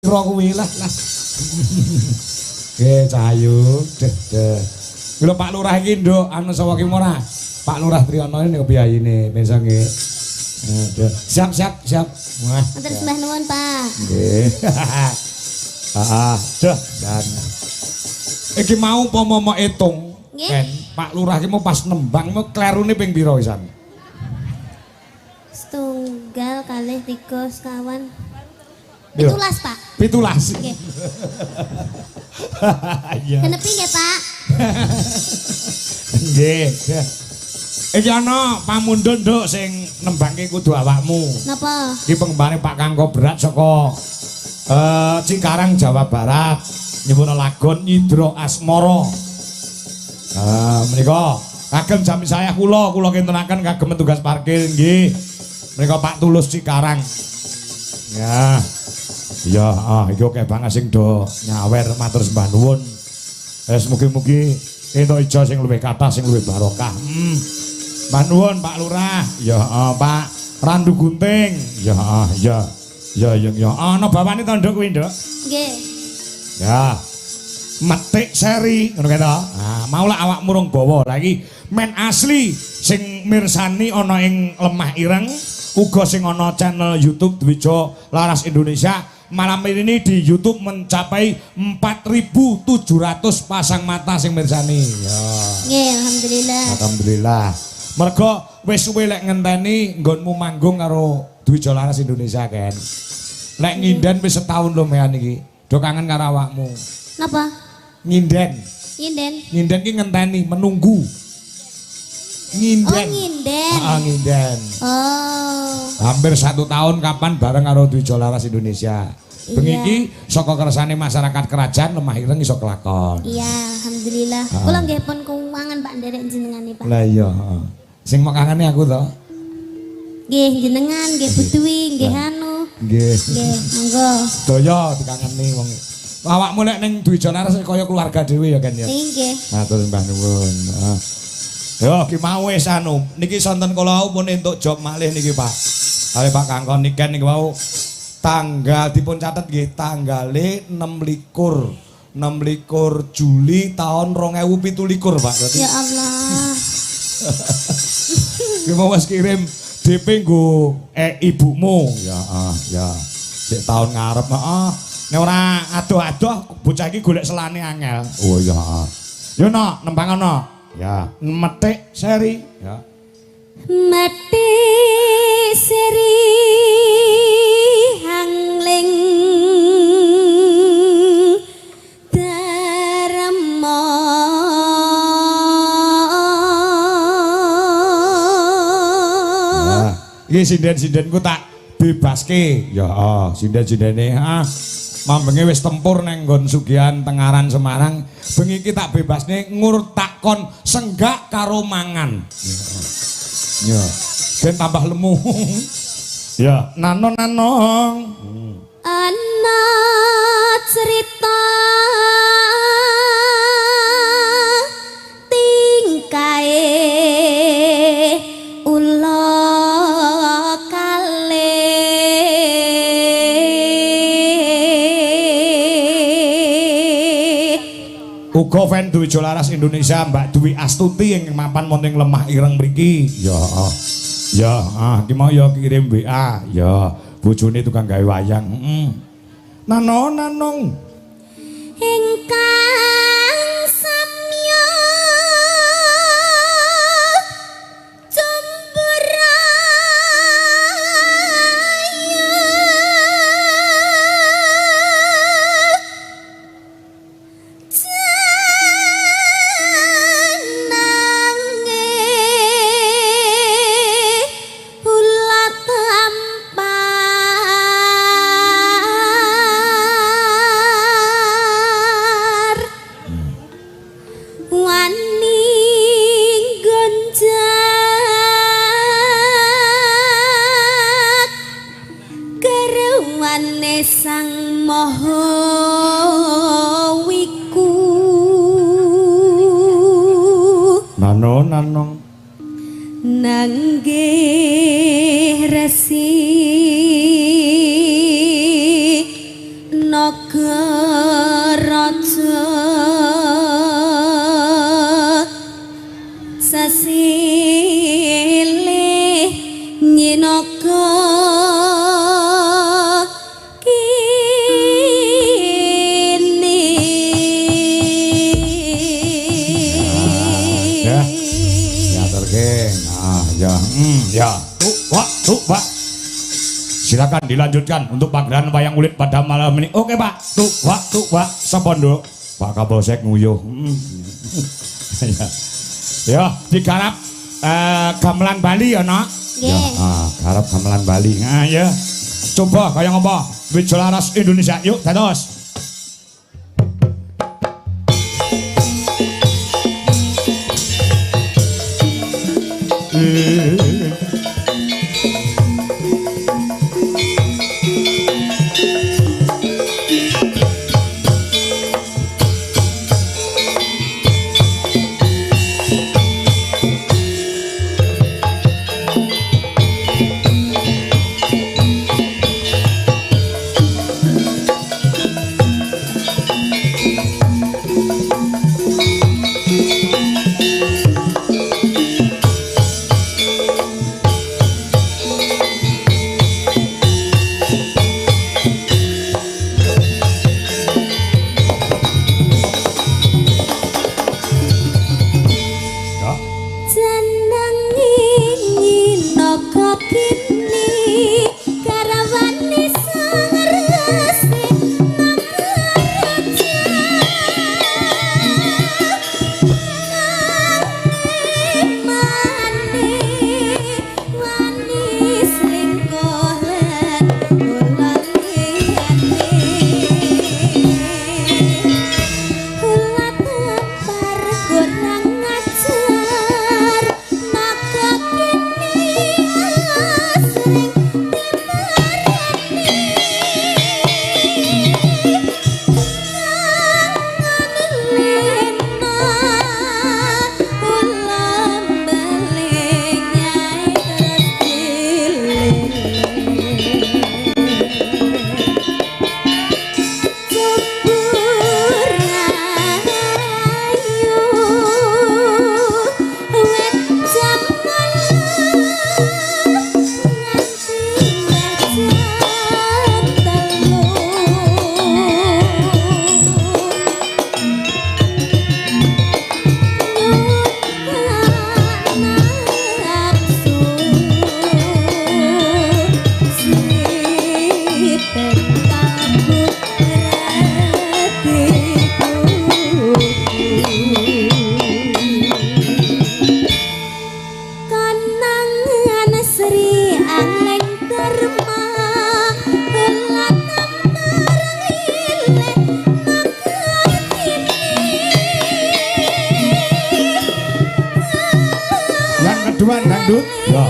Kuwi lah lah. Nggih, Cahayu. Deh, deh. Lho Pak Lurah iki nduk anu sapa ki ora? Pak Lurah Triyono niku piyayine, pirsa nggih. Aduh. Siap, siap, siap. Wah. Matur sembah nuwun, Pak. Nggih. Heeh, duh dan iki mau umpama mok etung, nggih. Pak Lurah ki mau pas nembang mau klerune ping pira wisan? Setunggal kalih tiga sekawan. 17, Pak. 17. Nggih. Iya. Genepi nggih, Pak. Nggih. Iki ana pamundhut, Nduk, sing nembangke kudu awakmu. Napa? Iki pengembane Pak Kangko Berat saka Cikarang, Jawa Barat. Nyuwun lagon Nyidra Asmara. Menika kagem jami saya kula, kula kintenaken kagem petugas parkir nggih. Menika Pak Tulus Cikarang. Ya. Ya, iki akeh banget sing do nyawer matur sembah nuwun. Wis mugi-mugi entuk ijo sing luwih kathah sing luwih barokah. Mbah nuwun Pak Lurah. Ya, Pak Randu Gunting. Ya, ya. Ya, ya, ya. Ana bawane to, Nduk kuwi, Nduk? Nggih. Ya. Metik seri ngono kae to. Nah, mau lak awakmu rung bawa. Lah iki men asli sing mirsani ana ing Lemah Ireng, uga sing ana channel YouTube Dwijo Laras Indonesia. Malam ini di YouTube mencapai 4.700 pasang mata sing mirsani. Ya. Nggih, alhamdulillah. Alhamdulillah. Mergo wis suwe lek ngenteni nggonmu manggung karo Dwijo Laras Indonesia kan. Lek nginden wis setahun lho mean iki. Do kangen karo awakmu. Napa? Nginden. Nginden. Nginden ki ngenteni, menunggu. Nginden. Oh, nginden. Heeh, nginden. Oh. Hampir 1 tahun kapan bareng karo Dwijo Laras Indonesia. Bengi iki saka kersane masyarakat kerajaan Lemah Ireng iso kelakon. Iya, alhamdulillah. Kula nggih pun keuangan Pak nderek jenengane, Pak. Lah iya, heeh. Sing mok kangene aku to. Nggih, jenengan, nggih Bu Dwi, nggih anu. Nggih. Nggih, monggo. Sedaya dikangeni wong. Awakmu lek ning Dwijo Laras kaya keluarga dhewe ya kan ya. Nggih. Matur sembah nuwun. Heeh. Yo ki mau wis anu, niki sonten kula wau pun entuk job malih niki Pak. Kali Pak Kangkon niken niki wau tanggal dipun catet nggih tanggale 26 Juli tahun 2027 Pak. Dadi ya Allah. Ki mau wis kirim DP nggo ibumu. Ya ya. Sik tahun ngarep heeh. Nek ora adoh-adoh bocah iki golek selane angel. Oh iya. Yo nok nembang ana. Ya, metik seri ya. Metik seri hangling darma. Nah, iki sinden-sindenku tak bebaske. Ya, sinden-sindene ah. Mambenge wis tempur nang nggon Sugihan Tengaran Semarang, bengi iki tak bebasne ngur takon senggak karo mangan. Ya. Ben tambah lemu. Ya, nanon-nanong. Ana cerita tingkae ula Uga fan Dwijo Laras Indonesia Mbak Dwi Astuti ing mapan wonten Lemah Ireng mriki. Ya. Ya, iki mau ya kirim WA. Ya, bojone tukang gawe wayang. Heeh. Nano nanong ingkang samya cumburaya. Sang Maha Wiku. Nano nanong nanggih resi Naga raja sesilih nyinaga kini. Ya, ya terke. Nah, ya, ya. Tuh, Pak, tuh, Pak. Silakan dilanjutkan untuk pagelaran wayang kulit pada malam ini. Oke, Pak. Tuh, Pak, tuh, Pak. Sapa, Nduk? Pak Kapolsek nguyuh. Ya. Ya, digarap gamelan Bali ya, Nak? Nggih. Ya, garap gamelan Bali. Nah, ya. Coba kaya ngapa? Wijolaras Indonesia. Yuk, dados. Dangdut. Ya.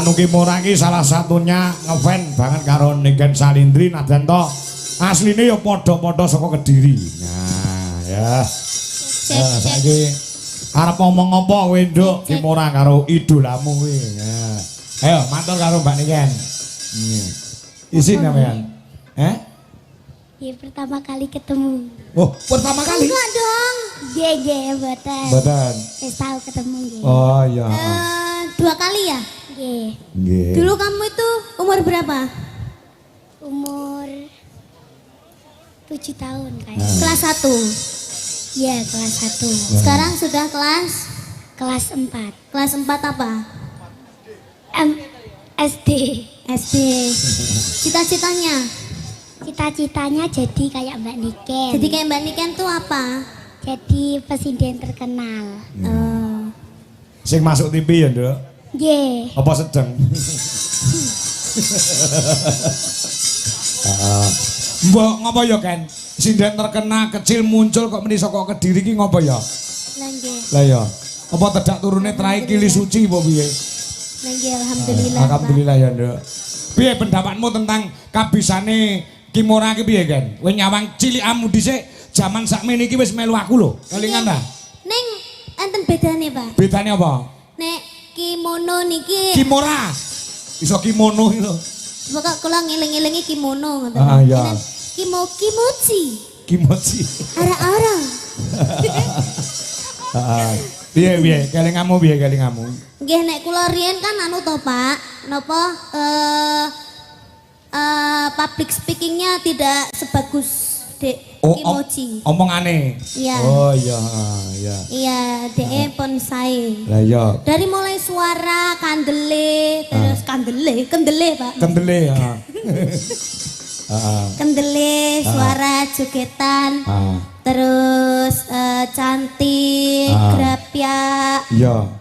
Anu Kimora iki salah satunya ngefan banget karo Niken Salindri najan to asline ya padha-padha saka Kediri. Nah, ya. Saiki arep ngomong apa kowe, Nduk? Kimora karo idolamu kuwi. Nah. Ayo matur karo Mbak Niken. Isin sampean. Eh? Ya pertama kali ketemu. Oh, pertama kali? Enggak dong. Nggih, nggih, mboten. Mboten. Wis tau ketemu nggih. Oh, iya. 2 kali ya? Nggih. Nggih. Dulu kamu itu umur berapa? Umur 7 tahun kayaknya. Kelas 1. Iya, kelas 1. Sekarang sudah kelas? Kelas 4. Kelas 4 apa? SD. SD. Cita-citanya? Cita-citanya jadi kayak Mbak Niken. Jadi kayak Mbak Niken tuh apa? Jadi presiden terkenal. Oh. Sing masuk TV ya, Nduk? Nggih. Apa sedeng? Mbok ngopo ya, Ken? Sinden terkenal kecil muncul kok meni saka Kediri ki ngopo ya? Lah nggih. Lah ya. Apa tedak turune trai kili suci apa piye? Lah nggih, alhamdulillah. Alhamdulillah ya, Nduk. Piye pendapatmu tentang kabisane Kimora ki piye, Ken? Kowe nyawang cilikamu dhisik jaman sakmene iki wis melu aku lho. Kelingan ta? Ning enten bedane, Pak. Bedane apa? Nek kimono niki Kimora. Iso kimono iki lho. Pokok kula ngeling-elingi kimono ngoten. Ah iya. Kimo kimochi. Kimochi. Ara-ara. Heeh. Piye piye kelingamu piye kelingamu? Nggih nek kula riyen kan anu to, Pak. Napa public speakingnya tidak sebagus Dek Kimochi. Omongane. Iya. Oh iya, iya. Iya, dhek pun sae. Lah iya. Dari mulai suara, kandele, terus kandele, kendele, Pak. Kendele, heeh. Heeh. Kendele, suara jogetan. Terus cantik, grapyak. Iya.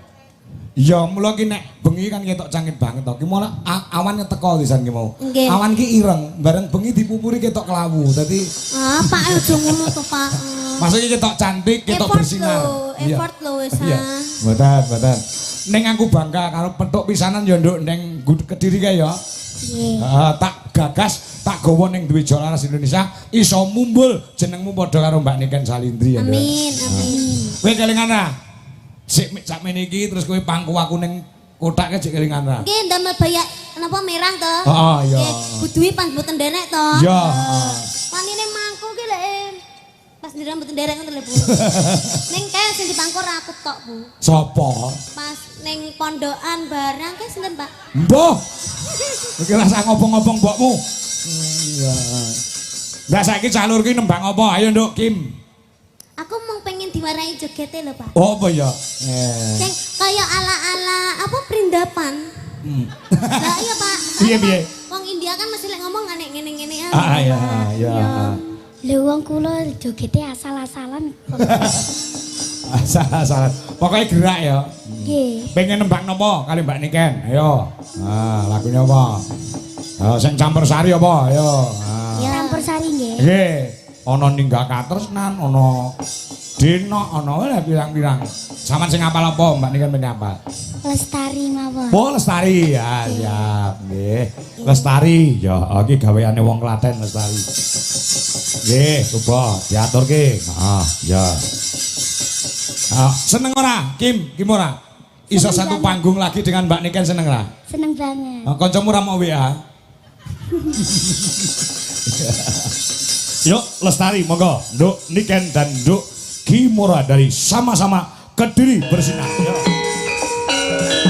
Iya, mula ki nek bengi kan ketok cangit banget to. Ki malah awan teko pisan ki mau. Awan ki ireng, bareng bengi dipupuri ketok kelawu. Dadi ah, Pak aja ngono to, Pak. Maksudnya ketok cantik, ketok bersinar. Effort lho wis ah. Mboten, mboten. Ning aku bangga karo petuk pisanan ya Nduk ning Kediri kae ya. Nggih. Heeh, tak gagas, tak gawa ning Dwija Laras Indonesia iso mumbul jenengmu padha karo Mbak Niken Salindri ya, Nduk. Amin, amin. Kowe kelingan ra? Sik sakmene iki terus kowe pangku aku ning kothake jek kelingan ra? Nggih, ndamel bayak napa merah to? Heeh, iya. Nggih, buduhi pas mboten nderek to. Iya, heeh. Wanine mangku ki lek pas nderek mboten nderek ngoten lho, Bu. Ning kae sing dipangku ora aku tok, Bu. Sopo? Pas ning pondokan barang kae sinten, Pak? Mbah. Iki rasa ngobong-ngobong mbokmu. Iya. Lah saiki calur ki nembang apa? Ayo, Nduk, Kim. Aku mau pengen diwarai jogete lho, Pak. Oh, apa ya? Sing kaya ala-ala apa perindapan. Lah iya, Pak. Piye piye? Wong India kan mesti lek ngomong aneh ngene-ngene. Ah iya, iya. Lho wong kula jogete asal-asalan. Asal-asalan. Pokoke gerak ya. Nggih. Pengen nembang napa kali Mbak Niken? Ayo. Nah, lagunya apa? Sing campur sari apa? Ayo. Campur sari nggih. Nggih. Ana ninggal katresnan, ana dina, ana lha pirang-pirang. Sampeyan sing ngapal apa, Mbak Niken ben ngapal? Lestari mawon. Oh, Lestari. Ya, siap. Nggih. Lestari. Ya, iki gaweane wong Klaten Lestari. Nggih, coba diaturke. Heeh, ya. Ah, seneng ora, Kim? Kim ora? Iso satu panggung lagi dengan Mbak Niken seneng ora? Seneng banget. Kancamu ora mau WA? Yuk Lestari monggo Nduk Niken dan Nduk Kimora dari sama-sama Kediri bersinar. Yuk. Yeah.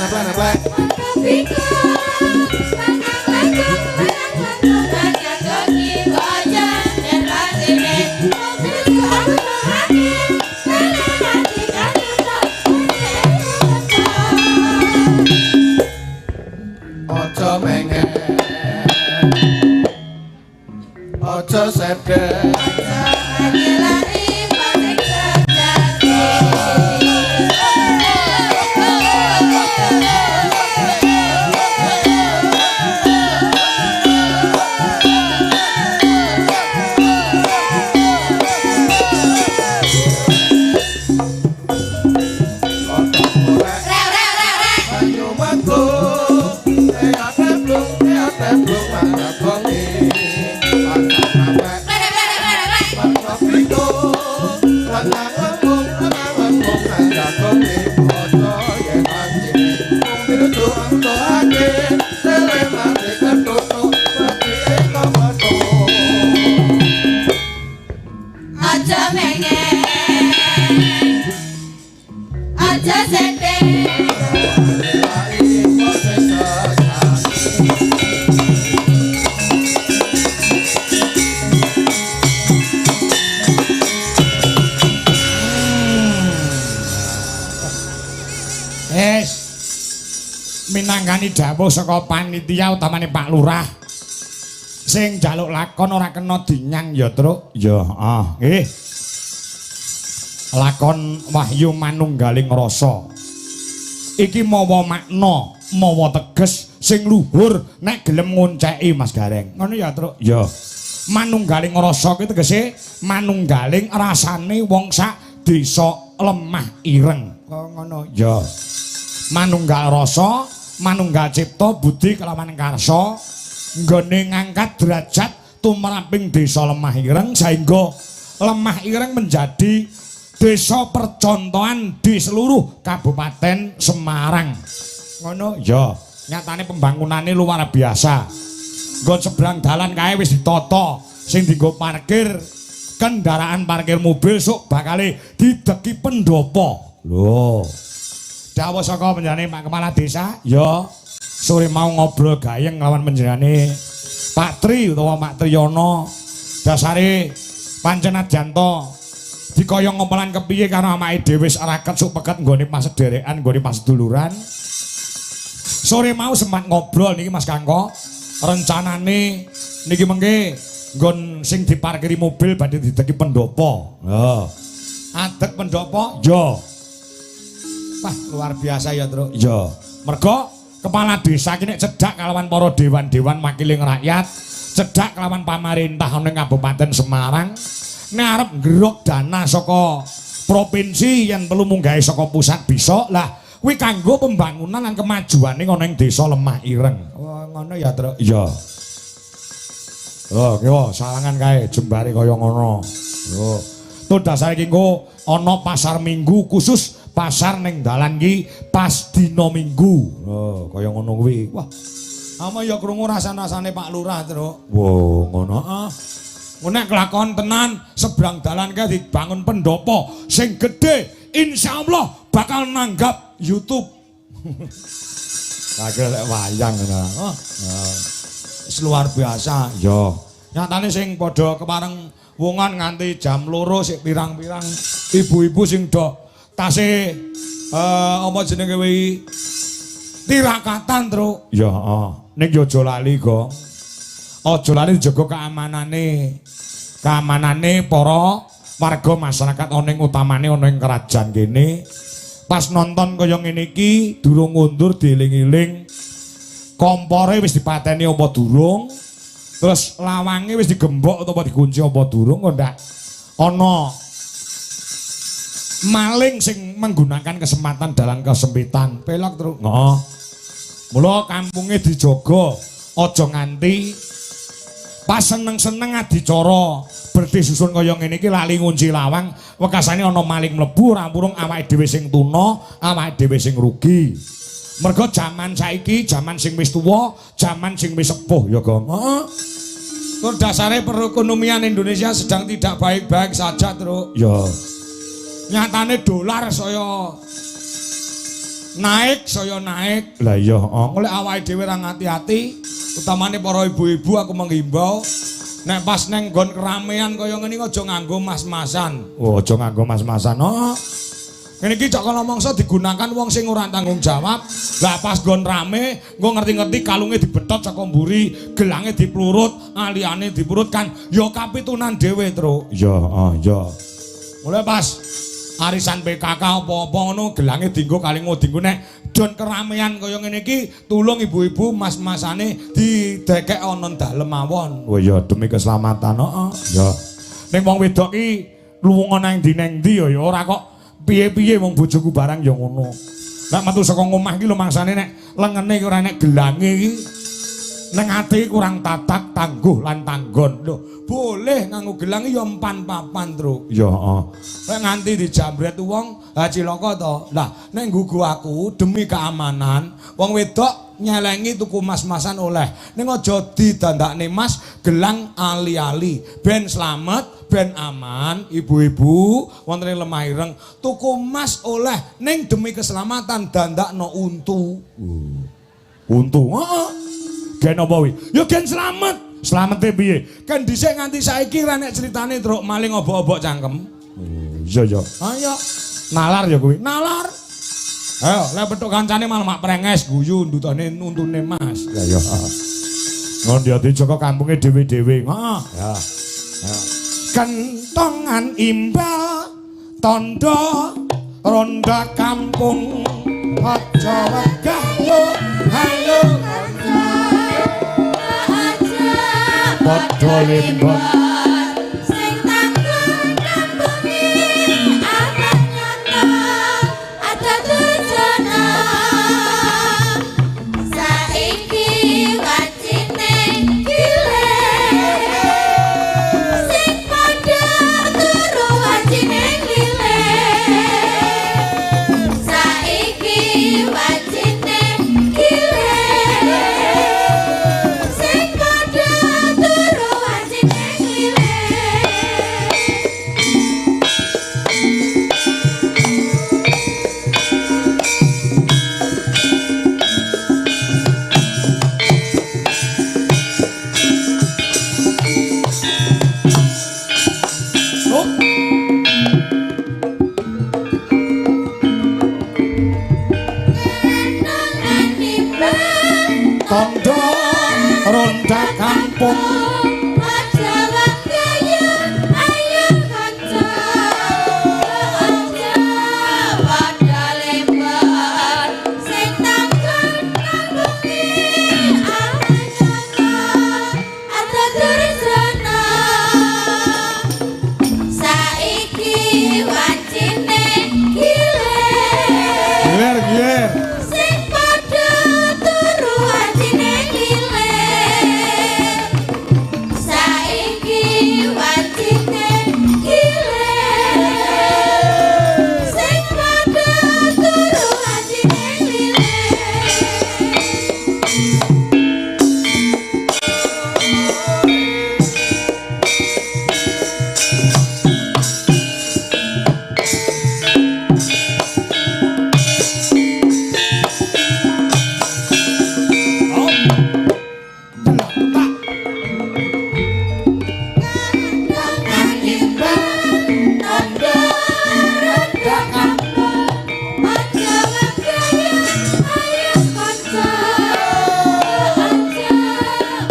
Plek. Aja mengek, aja sedek. Minangkani dawuh saka panitia utamane Pak Lurah sing njaluk lakon ora kena dinyang ya, Truk. Ya, heeh, nggih. Lakon Wahyu Manunggaling Rasa. Iki mawa makna, mawa teges sing luhur nek gelem ngonceki Mas Gareng. Ngono ya, Truk? Ya. Manunggaling Rasa kuwi tegese manunggaling rasane wong sak desa Lemah Ireng. Kok ngono? Ya. Manunggal rasa, manunggal cipta budi kelawan karsa nggone ngangkat derajat tumraping desa Lemah Ireng sehingga Lemah Ireng menjadi desa percontohan di seluruh Kabupaten Semarang. Ngono ya, nyatane pembangunane luar biasa. Nggon seberang dalan kae wis ditata, sing dienggo parkir kendaraan parkir mobil sok bakale dideki pendopo. Lho. Dawuh saka panjenengane Pak Kepala Desa, ya sore mau ngobrol gayeng lawan panjenengane Pak Tri utawa Pak Triyono. Dasare pancen adyanto dikaya ngompelan kepiye karo awake dhewe wis raket sok peket nggone pasederekan, nggone paseduluran. Sore mau sempat ngobrol niki Mas Kangko, rencanane niki mengke nggon sing diparkiri mobil badhe dideki pendopo. Lho. Adek pendopo? Ya. Wah, luar biasa ya, Truk. Ya. Mergo kepala desa iki nek cedhak kalawan para dewan-dewan wakiling rakyat, cedhak kalawan pamarentah ana ing Kabupaten Semarang, nek arep nggerok dana saka provinsi yen perlu munggahe saka pusat bisa, lah kuwi kanggo pembangunan lan kemajuane ana ing desa Lemah Ireng. Oh, ngono ya, Truk. Ya. Oh, ki salangan kae jembare kaya ngono. Lho. Tuh dasare iki engko ana pasar Minggu khusus pasar ning dalan iki pas dina Minggu. Oh, kaya ngono kuwi. Wah. Ama ya krungu rasan-rasane Pak Lurah, Truk. Wah, ngono ah. Nek kelakon tenan seberang dalan kae dibangun pendopo sing gedhe, insyaallah bakal nanggap YouTube. Lagi lek wayang ngono. Oh, wis luar biasa. Ya. Nyatane sing padha kepareng wongan nganti jam 2 sik pirang-pirang ibu-ibu sing do tase apa jenenge kuwi tirakatan, Truk. Ya, heeh. Ning yo aja lali, Gong. Aja lali jaga keamanane. Keamanane para warga masyarakat ana ing utamane ana ing kerajaan kene. Pas nonton kaya ngene iki durung ngundur dieling-eling. Kompore wis dipateni apa durung? Terus lawange wis digembok utawa dikunci apa durung kok ndak ana maling sing menggunakan kesempatan dalam kesempitan. Pelok, Truk. Heeh. Mula kampunge dijaga, aja nganti pas seneng-seneng adicara berdhi susun kaya ngene iki lali ngunci lawang, wekasane ana maling mlebu ora purung awake dhewe sing tuna, awake dhewe sing rugi. Mergo jaman saiki jaman sing wis tuwa, jaman sing wis sepuh ya, Gong. Heeh. Tur dasare perekonomian Indonesia sedang tidak baik-baik saja, Truk. Ya. Nyatane dolar saya Naik saya naik. Lah iya, heeh. Lek awake dhewe ra ngati-ati, utamane para ibu-ibu aku menghimbau nek pas neng nggon keramaian kaya ngene iki aja nganggo mas-masan. Oh, aja nganggo mas-masan. Heeh. Ngene iki cok kala mangsa digunakan wong sing ora tanggung jawab. Lah pas nggon rame, engko ngerti-ngerti kalunge dibetot saka mburi, gelange diplurut, aliyane dipurut kan ya kapitunan dhewe, Truk. Iya, heeh, iya. Mulai pas arisan PKK apa-apa ngono gelange dienggo kali nggo nek don keramaian kaya ngene iki tulung ibu-ibu mas-masane didekek ana dalem mawon. Oh iya, demi keselamatan, heeh. Ya. Ning wong wedok iki lunga nang ndi nang ndi ya ora kok piye-piye wong bojoku barang ya ngono. Nek metu saka ngomah iki lho mangsane nek lengene iki ora nek gelange iki neng ati kurang tatak tangguh lan tanggon. Lho, boleh nganggo gelang ya empan papan, Truk. Ya, heeh. Nek nganti dijambret wong, ha cilaka to. Lah, nek nggugu aku demi keamanan, wong wedok nyelengi tuku mas-masan oleh. Ning aja didandakne mas gelang ali-ali. Ben slamet, ben aman, ibu-ibu wonten ing lemah ireng tuku mas oleh ning demi keselamatan dandakno untu. Untu, heeh. Gen apa kuwi? Ya gen slamet. Slamete piye? Kan dhisik nganti saiki ra nek critane truk maling obok-obok cangkem. Oh, iya ya. Ayo. Nalar ya kuwi. Nalar. Ayo, lek petuk kancane malah mak prenges guyu ndutane untune Mas. Ya ya. Ngono ya dijaga kampunge dhewe-dhewe. Heeh. Ya. Ya. Kentongan imbal tondo ronda kampung aja wegah yo hayo padha lembon sing tanggung kampunge akan nyata ada durjana saiki wacine gile sing padha turu wacine gile saiki wacine gile sing padha turu wacine gile. Oh. Kenangan nimbang Tondo ronda kampung aja wegah ayo kanca aja padha lebar sing tanggung kampunge aman nyata ada durjana saiki wacine gile Gilir gilir. sing padha turu wacine gile saiki wacine gile sing padha turu wacine gile. Oh. Tak. Kentongan imbal tondo ronda kampung aja wegah ayo kanca aja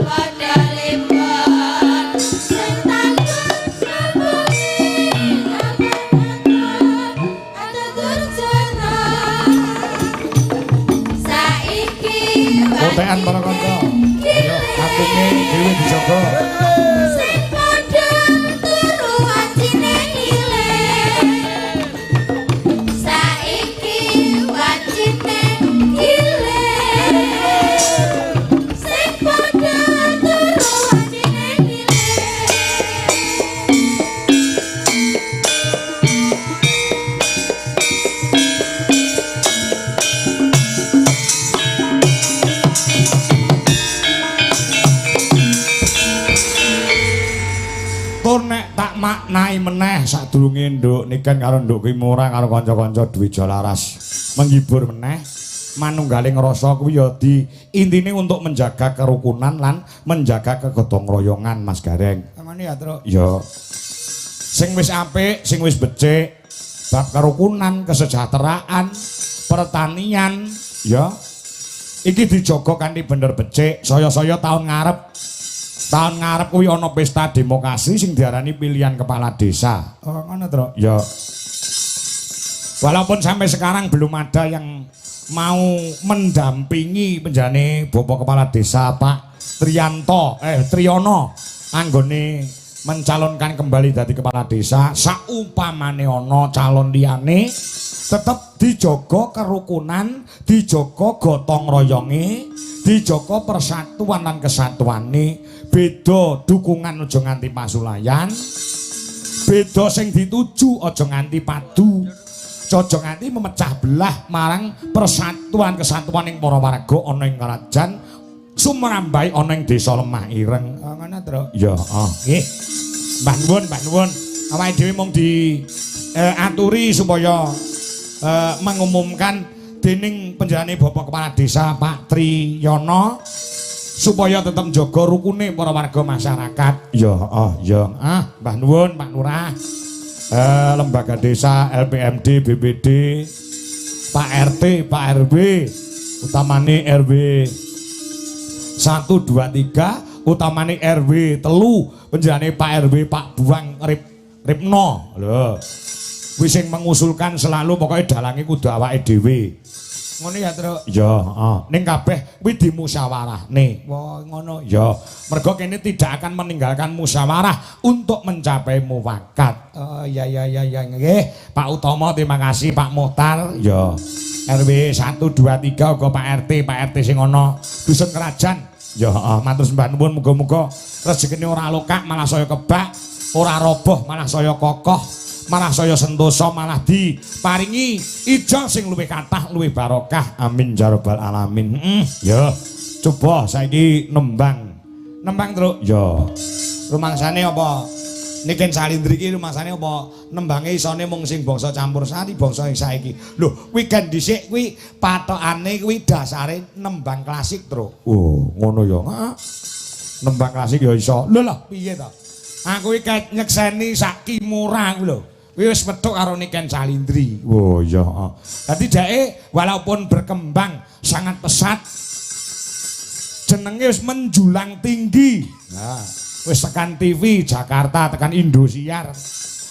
padha lebar sing tanggung kampunge aman nyata ada durjana saiki Kotekan para kanca. Ayo kampunge dhewe dijaga. sing padha turu wacine ngile saiki wacine ngile sing padha turu wacine ngile. Tur nek tak maknai meneh sadurunge nduk Niken karo nduk Kimura karo kanca-kanca Dwija Laras menghibur meneh. Manunggaling rasa kuwi ya di intine untuk menjaga kerukunan lan menjaga kegotong royongan Mas Gareng. Ngene ya, Truk. Ya. Sing wis apik, sing wis becik bab kerukunan, kesejahteraan, pertanian, ya. Iki dijaga kanthi bener becik, saya-saya tahun ngarep. Tahun ngarep kuwi ana pesta demokrasi sing diarani pilihan kepala desa. Oh, ngono, Truk. Ya. Walaupun sampai sekarang belum ada yang mau mendampingi penjane Bapak Kepala Desa Pak Trianto, Triyono anggone mencalonkan kembali dadi kepala desa, saupamane ana calon liyane tetep dijaga kerukunan, dijaga gotong royonge, dijaga persatuan lan kesatuane, beda dukungan aja nganti pasulayan, beda sing dituju aja nganti padu, aja nganti memecah belah marang persatuan kesatuan ing para warga ana ing karajan sumrambahe ana ing desa Lemah Ireng. Ngono, Truk. Ya, heeh. Nggih. Mbah nuwun, Mbah nuwun. Awake dhewe mung di aturi supaya mengumumkan dening penjenengane Bapak Kepala Desa Pak Triyono supaya tetep njaga rukune para warga masyarakat. Ya, heeh, ya. Ah, Mbah nuwun, Pak Lurah. Lembaga desa, LPMD, BPD, Pak RT, Pak RW, utamane RW 1 2 3, utamane RW 3, penjenengane Pak RW Pak Buang Ripno. Lho. Kuwi sing mengusulkan selalu pokoke dalange kudu awake dhewe. Ngono ya, Truk? Ya, heeh. Ning kabeh kuwi dimusyawarahne. Wah, ngono. Ya, mergo kene tidak akan meninggalkan musyawarah untuk mencapai mufakat. Oh, iya iya iya iya nggih. Pak Utomo terima kasih, Pak Muhtar. Ya. RW 1 2 3 uga Pak RT, Pak RT sing ana Dusun Kerajaan. Ya, heeh, matur sembah nuwun, muga-muga rezekine ora lokak malah saya kebak, ora roboh malah saya kokoh, malah saya sentosa, malah diparingi ijol sing luwih kathah, luwih barokah. Amin ya rabbal alamin. Ya. Coba saiki nembang. Nembang, Truk. Ya. Rumangsane apa? Niken Salindri iki rumangsane apa nembange isone mung sing bangsa campur sari, bangsa sing saiki. Lho, kuwi kan dhisik kuwi patokane kuwi dasare nembang klasik, Truk. Oh, ngono ya. Heeh. Nembang klasik ya iso. Lho lho, piye to? Aku iki nyekseni sak Kimura kuwi lho. Kuwi wis petuk karo Niken Salindri. Oh iya, heeh. Dadi dheke walaupun berkembang sangat pesat, jenenge wis menjulang tinggi. Nah, wis tekan TV Jakarta, tekan Indosiar.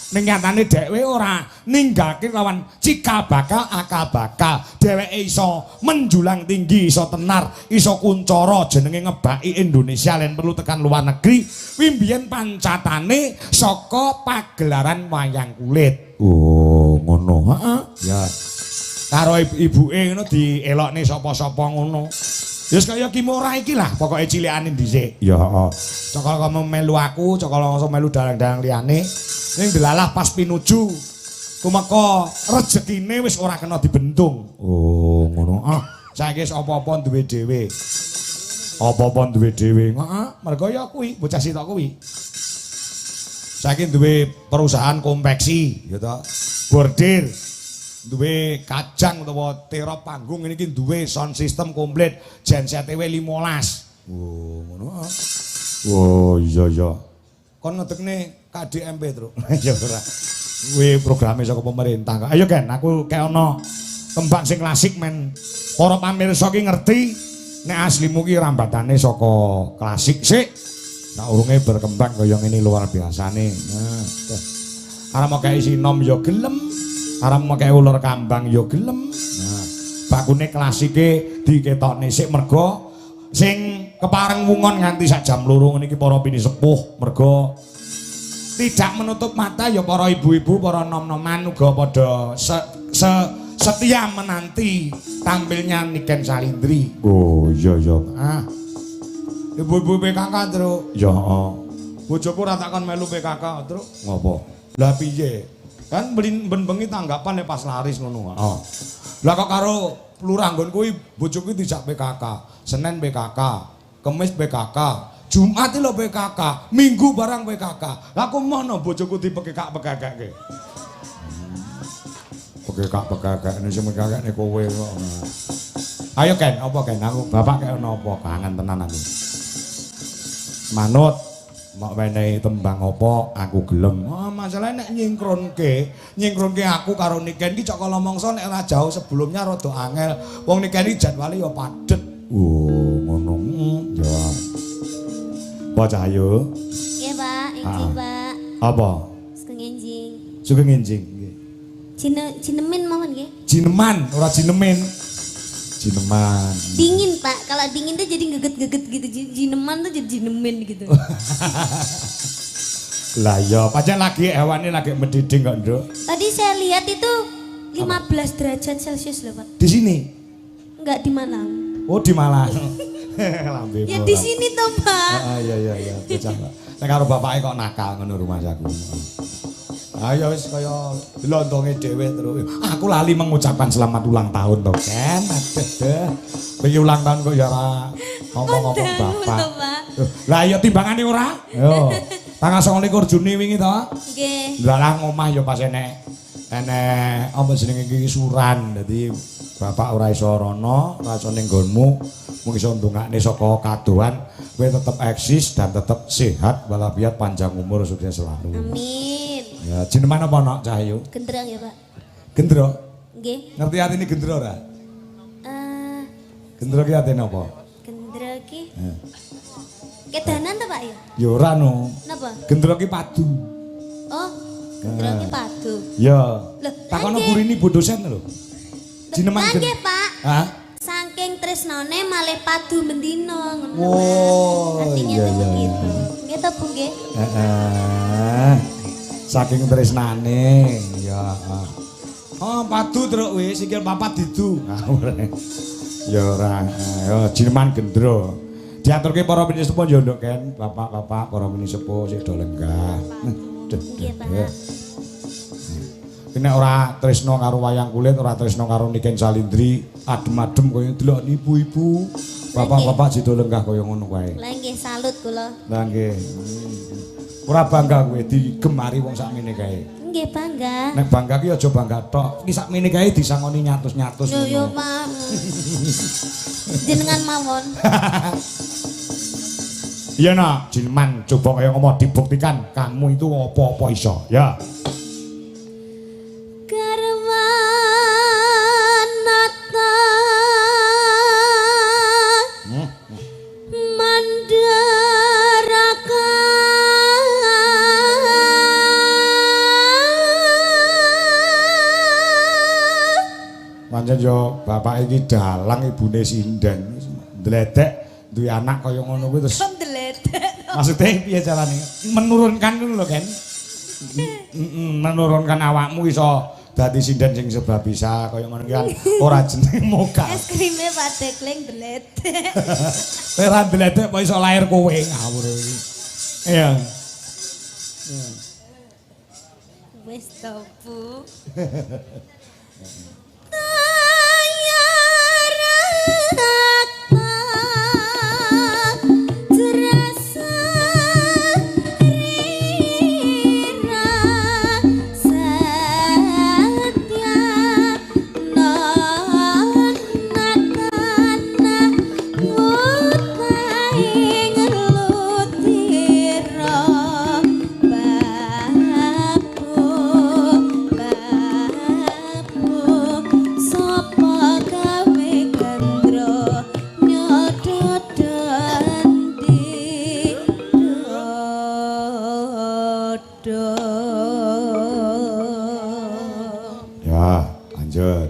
Ning nyatane dheweke ora ninggalke lawan cikal bakal akal bakal. Dheweke iso menjulang tinggi, iso tenar, iso kuncara, jenenge ngebaki Indonesia lan perlu tekan luar negeri. Kuwi mbiyen pancatane saka pagelaran wayang kulit. Oh, ngono. Heeh. Ya. Karo ibuke ngono dielokne sapa-sapa ngono. Ya kaya Kimura iki lah, pokoke cilikane dhisik. Ya, heeh. Cokol kamu melu aku, cokol langsung melu dalang-dalang liyane. Ning delalah pas pinuju tumeka rejekine wis ora kena dibentung. Oh, ngono. Ah, saiki wis apa-apa duwe dhewe. Apa-apa duwe dhewe. Heeh, mergo ya kuwi bocah sitok kuwi. Saiki duwe perusahaan konveksi, ya toh. Bordir, duwe kajang utawa terop panggung ini iki duwe sound system komplit, genset 15. Oh, ngono. Oh, iya iya. Kon ngedekne KDMP, Truk. Ya ora. Kuwi programe saka pemerintah kok. Ayo Ken, aku kaya ana tembang sing klasik men para pamirsa ki ngerti nek aslimu ki rambatane saka klasik sik. Saurunge berkembang kaya ngene luar biasane. Nah, arep mau kaya sinom ya gelem, arep mau kaya ular kambang ya gelem. Nah, bakune klasike diketokne sik mergo sing kepareng wungon nganti sak jam 2 ngene iki para pinisepuh, mergo tidak menutup mata ya para ibu-ibu, para nom-noman uga padha setia menanti tampilnya Niken Salindri. Oh iya iya. Ah. Ibu-ibu PKK, Truk. Ya heeh. Bojoku ora takon melu PKK, Truk. Ngopo? Lah piye? Kan ben bengi tanggapan nek pas laris ngono. Heeh. Lah kok karo lurah nggon kuwi bojoku dijak PKK. Senin PKK, Kamis PKK, Jumat lho PKK, Minggu barang PKK. Lah aku mono bojoku dipekekak-pekekeke. Pekekak-pekekek sing mekekekne kowe kok. Ayo Ken, apa Ken? Aku bapak kaya napa? Kangen tenan aku. Manut mok wenehi tembang apa aku gelem. Oh, masalahe nek nyingkronke aku karo Niken iki cok kala mangsa nek ora jauh sebelumnya rada angel. Wong Niken iki jadwale ya padhet. Oh, ngono. Ya. Apa Cahyo? Nggih, Pak. Enjing, Pak. Apa? Sugeng enjing. Sugeng enjing, nggih. Jinemin mawon nggih. Jineman, ora jinemin. Jineman. Dingin, Pak. Kalau dingin tuh jadi geget-geget gitu. Jineman tuh jadi jinemin gitu. Lah ya, pancen lagi hewane lagi mendidih kok, Nduk. Tadi saya lihat itu 15 derajat Celcius loh, Pak. Di sini? Enggak, di Malang. Oh, di Malang. Lambe. Ya di sini toh, Pak. Heeh, iya iya iya, bocah. Nek karo bapake kok nakal ngono rumahku. Ayo wis kaya blontonge dhewe terus. Aku lali mengucapkan selamat ulang tahun to, Ken. Aduh. Wingi ulang tahun kok ya ora ngomong-ngomong bapak. Lah ya timbangane ora? Yo. Tanggal 29 Juni wingi to? Nggih. Lah lah ngomah ya pas enek apa jenenge iki suran. Dadi bapak ora iso rono, ora iso ning nggonmu, mung iso ndongakne saka kadohan, kowe tetep eksis dan tetep sehat walafiat, panjang umur, sukses selalu. Amin. Ya, jineman apa nok Cahyo? Gendra ya, Pak. Gendra? Nggih. Ngerti artine gendra ora? Gendra ki artine apa? Gendra ki. Kedanan to, Pak ya? Ya ora no. Napa? Gendra ki padu. Oh, gendra ki padu. Ya. Lho, takono burine Bu dosen lho. Jineman nggih, Pak. Hah? Saking tresnane malih padu mendina ngono. Oh, artinya iya iya. Gitu. Nggih to, Bu nggih? Heeh. Saking tresnane ya. Oh, padu truk wis sikil papat didu. Ya ora. Ya jineman gendra. Diaturke para pinisepuh ya Nduk Ken, bapak-bapak para pinisepuh sing do lenggah. Nggih, Pak. Nek ora tresno karo wayang kulit, ora tresno karo Niken Salindri, adem-adem kaya delok ibu-ibu, bapak-bapak sing do lenggah kaya ngono kae. Lah nggih salut kula. Lah nggih. Ora bangga kowe digemari wong sakmene kae. Nggih bangga. Nek bangga ki aja bangga tok. Iki sakmene kae disangoni nyatus-nyatus. Yo yo, Pak. Jenengan mawon. Iya nak, Jineman coba kaya ngomong dibuktikan kamu itu apa-apa iso, ya. Pancen yo bapak iki dalang ibune sinden ndledek duwe anak kaya ngono kuwi terus ndledek. Maksude piye carane? Menurunkan ngono lho, Ken. Menurunkan awakmu iso dadi sinden sing serba bisa kaya ngono kan ora jeneng moga. Es krime Pak Dekleng ndledek. Ora ndledek kok iso lahir kowe ngawur iki. Iya. Wis to, Bu. Ya, lanjut.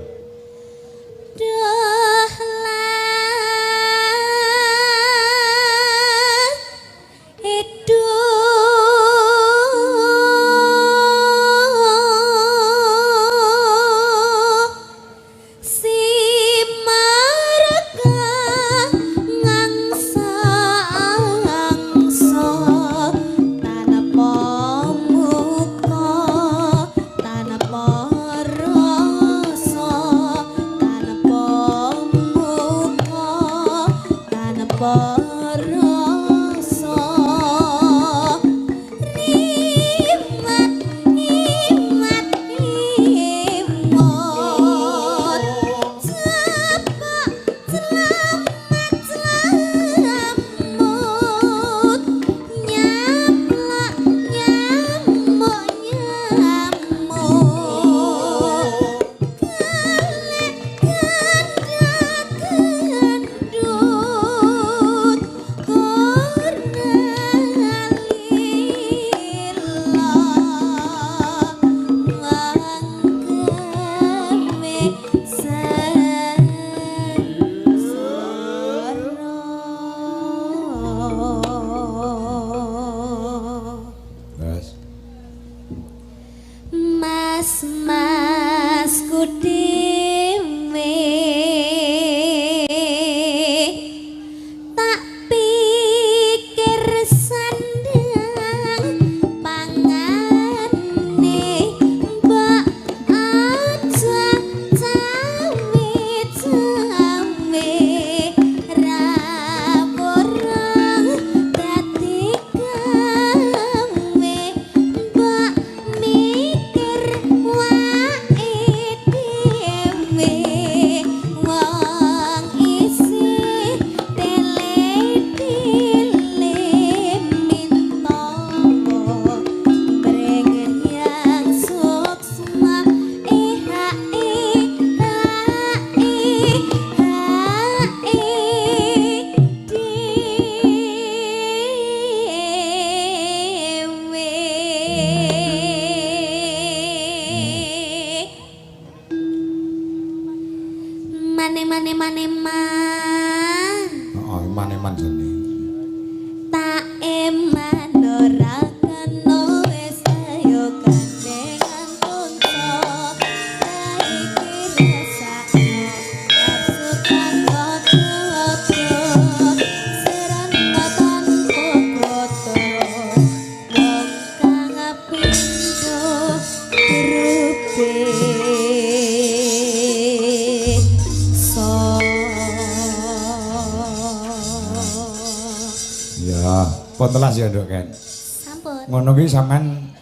Ya, pun telas ya, Nduk Ken. Sampun. Ngono ki sampean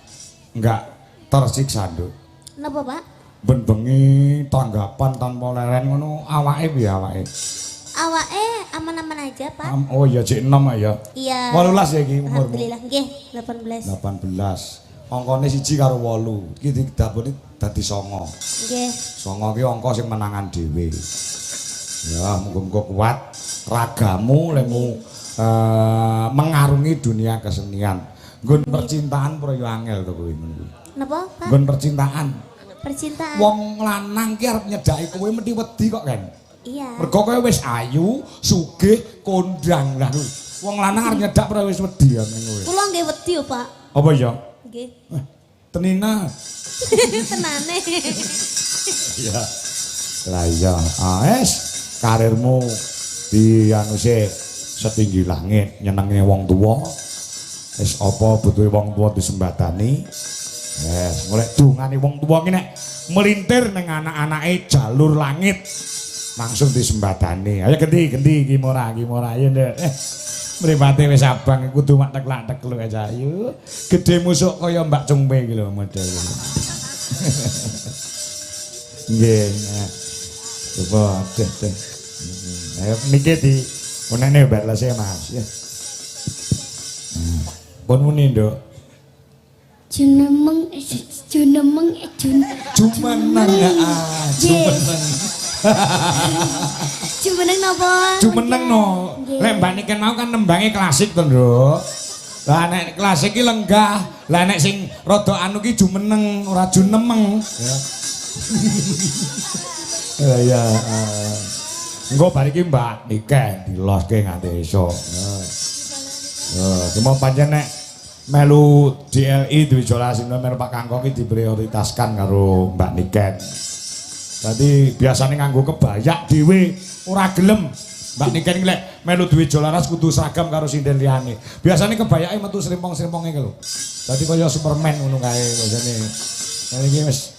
enggak tersiksa, Nduk. Napa, Pak? Ben bengi tanggapan tanpa leren ngono awake piye awake? Awake aman-aman aja, Pak. Oh iya, jek 6 ya. Iya. 18 ya iki umurmu. Alhamdulillah nggih, 18. 18. Angkane 1 karo 8. Iki didapune dadi 9. Nggih. 9 ki angka sing menangan dhewe. Ya, muga-muga kuat ragamu lemu mengarungi dunia kesenian. Nggon percintaan proyo angel to kowe ngono kuwi. Napa, Pak? Nggon percintaan. Percintaan. Wong lanang ki arep nyedhaki kowe mesti wedi kok, Ken. Iya. Mergo kowe wis ayu, sugih, kondang lah kuwi. Wong lanang arep nyedak ora wis wedi ya ning kowe. Kula nggih wedi yo, Pak. Apa ya? Nggih. Tenina. Tenane. Iya. Lah iya, wis karirmu di anu sik setinggi langit, nyenenge wong tuwa. Wis apa butuhe wong tuwa disembadani. Wes, golek dungane wong tuwa ki nek melintir ning anak-anake jalur langit langsung disembadani. Ayo ganti iki ora, ayo Nduk. Mripate wis abang kudu mak teklak-tekluk aja. Ayo, gedhe musuk kaya Mbak Cungpe iki lho model. Nggih. Coba deh. Ayo niki di onene wireless Mas. Ya. Pun muni, Nduk. Jumeneng Jumeneng ah, jumeneng. Jumeneng napa? Jumeneng no. Lek Mbak Niken mau kan nembange klasik to, Nduk. Lah nek klasik ki lenggah, lah nek sing rada anu ki jumeneng, ora junemeng. Ya. Ya ya. Engko bar iki Mbak Niken diloske nganti esuk. Heeh. Cuma pancen nek melu DLI Dwijo Lasino melu Pak Kangko ki diprioritaskan karo Mbak Niken. Dadi biasane nganggo kebayak dhewe ora gelem. Mbak Niken iki lek melu Dwijo Laras kudu seragam karo sinden liyane. Biasane kebayake metu srimpong-srimponge ki lho. Dadi kaya Superman ngono kae biasane. Lah iki wis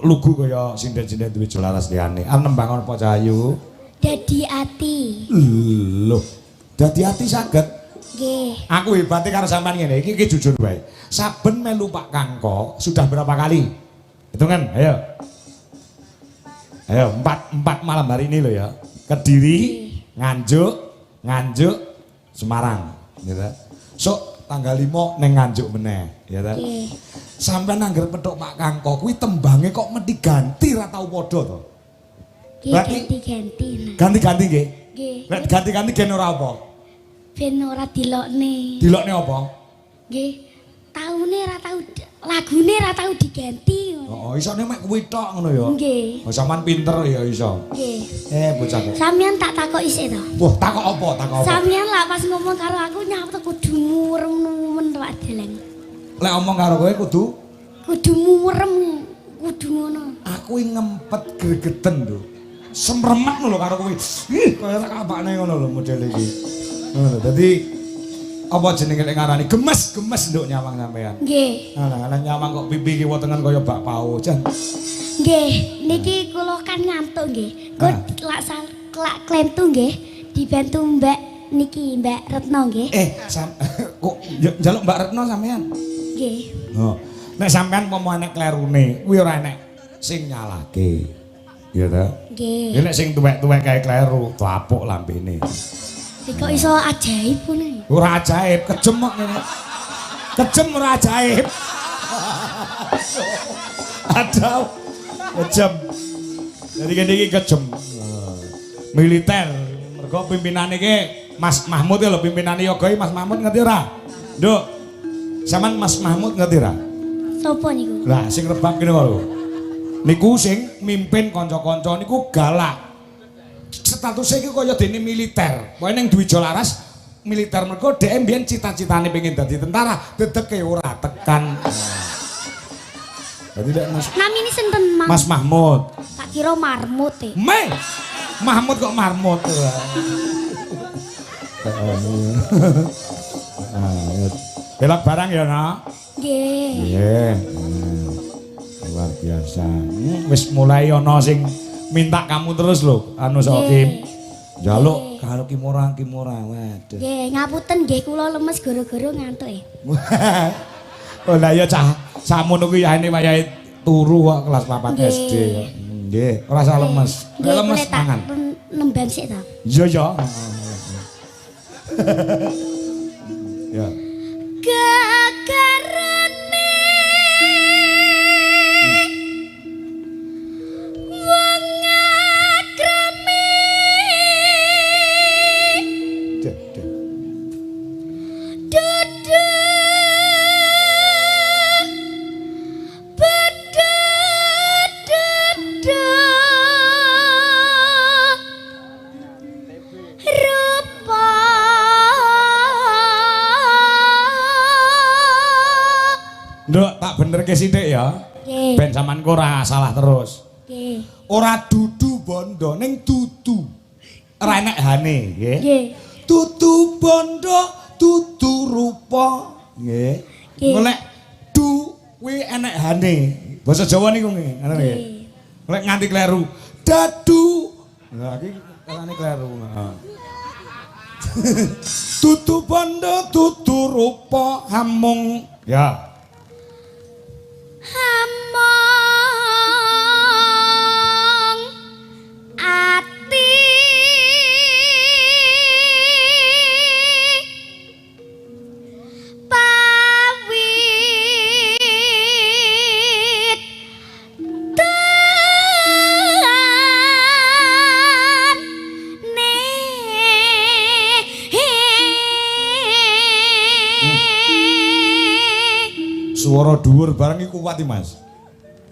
lugu kaya sinden-sinden Dwijo Laras liyane. Arep nembang apa Cahayu? Dadi ati. Lho, dadi ati saged. Nggih. Aku hebate karo sampean ngene iki, iki jujur wae. Saben melu Pak Kangko sudah berapa kali? Hitungan, ayo. Ayo, 4 malam hari ini loh ya. Kediri, Nganjuk, Nganjuk, Semarang, gitu. Sok tanggal 5 neng Nganjuk meneh, ya ta. Nggih. Sampean angger petuk Pak Kangko kuwi tembange kok mesti ganti ra tau padha to. Nggih, ganti-ganti. Ganti-ganti nggih. Nggih. Nek ganti-ganti gen ora apa? Ben ora dilokne. Dilokne apa? Nggih. Taune ora tau lagune ora tau diganti. Oh, isone mek kuwi tok ngono ya. Nggih. Oh, sampean pinter ya iso. Nggih. Bocah kok. Sampeyan tak takoki sik to. Wah, takok apa? Takok apa? Sampeyan lah pas ngomong karo aku nyapa kudu murem nemen Pak Dalang. Lek omong karo kowe kudu kudu murem, kudu ngono. Aku ngempet gregeten lho. Semremet lho karo kowe. Ih, kaya tak apakne ngono lho model iki. Ngono dadi apa jenenge lek ngarani gemes nduk nyawang sampean. Nggih. Alah nyawang kok pipi ki wetengen kaya bakpao jan. Nggih, niki kula kan ngantuk nggih. Kok lak klentu nggih dibantu Mbak niki Mbak Retno nggih. Kok njaluk Mbak Retno sampean? Nggih. Oh. Nek sampean pomo enek klerune, kuwi ora enek sing nyalahke. Ya ta? Nggih. Nek sing tuwek-tuwek kae kleru, tapuk lambene. Kok iso ajaib ngono? Ora ajaib, kejem kok ngene. Kejem ora ajaib. Aduh. Kejem. Jadi kene iki kejem. Militer. Mergo pimpinane iki Mas Mahmud ya lho pimpinane yoga iki Mas Mahmud ngerti ora? Nduk. Sampeyan Mas Mahmud ngerti ora? Sopo niku? Lah sing rebab kene lho. Niku sing mimpin kanca-kanca niku galak. Statusnya iki kaya dene militer. Pokoke ning Dwijo Laras militer mergo dhek mbiyen cita-citane pengen dadi tentara, dedeke ora tekan. Dadi lek Mas namine sinten, Mang? Mas Mahmud. Tak kira marmut e. Me. Mahmud kok marmut. Belok barang ya, Nak? Nggih. Nggih. Luar biasa. Wis mulai ana sing minta kamu terus lho, anu Sokim. Njaluk karo Kimora Kimora. Waduh. Nggih, ngapunten nggih kula lemes gara-gara ngantuk e. Oh lah ya cah samono kuwi yahene wayahe turu kok kelas 4 SD. Nggih, ora usah lemes. Lemes mangan. Nembang sik ta? Iya ya. Ya. Gegarane wong akrame Nduk, tak benerke sithik ya. Nggih. Ben sampean ku ora salah terus. Nggih. Ora dudu bondo ning dudu. Ora enek hane, nggih. Nggih. Dudu bondo, dudu rupa, nggih. Nggih. Golek du kuwi enek hane. Basa Jawa niku nggih, ngono nggih. Lek nganti kleru, dadu. Lah iki kalane kleru, heeh. Dudu bondo, dudu rupa, hamung. Ya. Hamong ati pawit tane. Suara dhuwur barang iki kuat iki, Mas.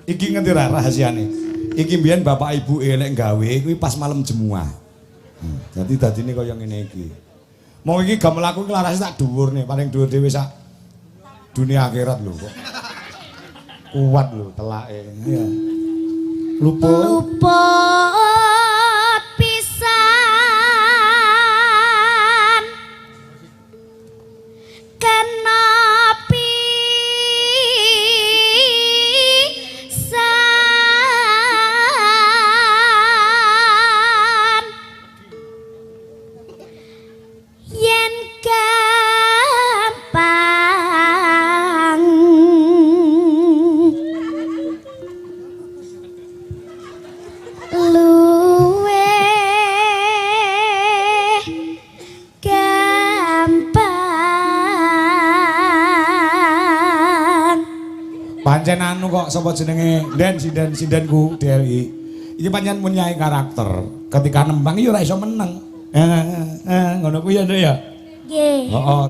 Iki ngerti ra rahasiane? Iki mbiyen bapak ibu elek gawe kuwi pas malam jemuah. Dadi dadine kaya ngene iki. Mau iki gamelanku iki larase tak dhuwurne, paling dhuwur dhewe sak dunia akhirat lho kok. Kuat lho telake. Iya. Luput. Luput pisan kena Pancen anu kok sapa jenenge Den sinden sindenku DLI. Iki pancen punyai karakter. Ketika nembang iki ora iso meneng. Ngono kuwi ya, Nduk ya. Nggih. Heeh.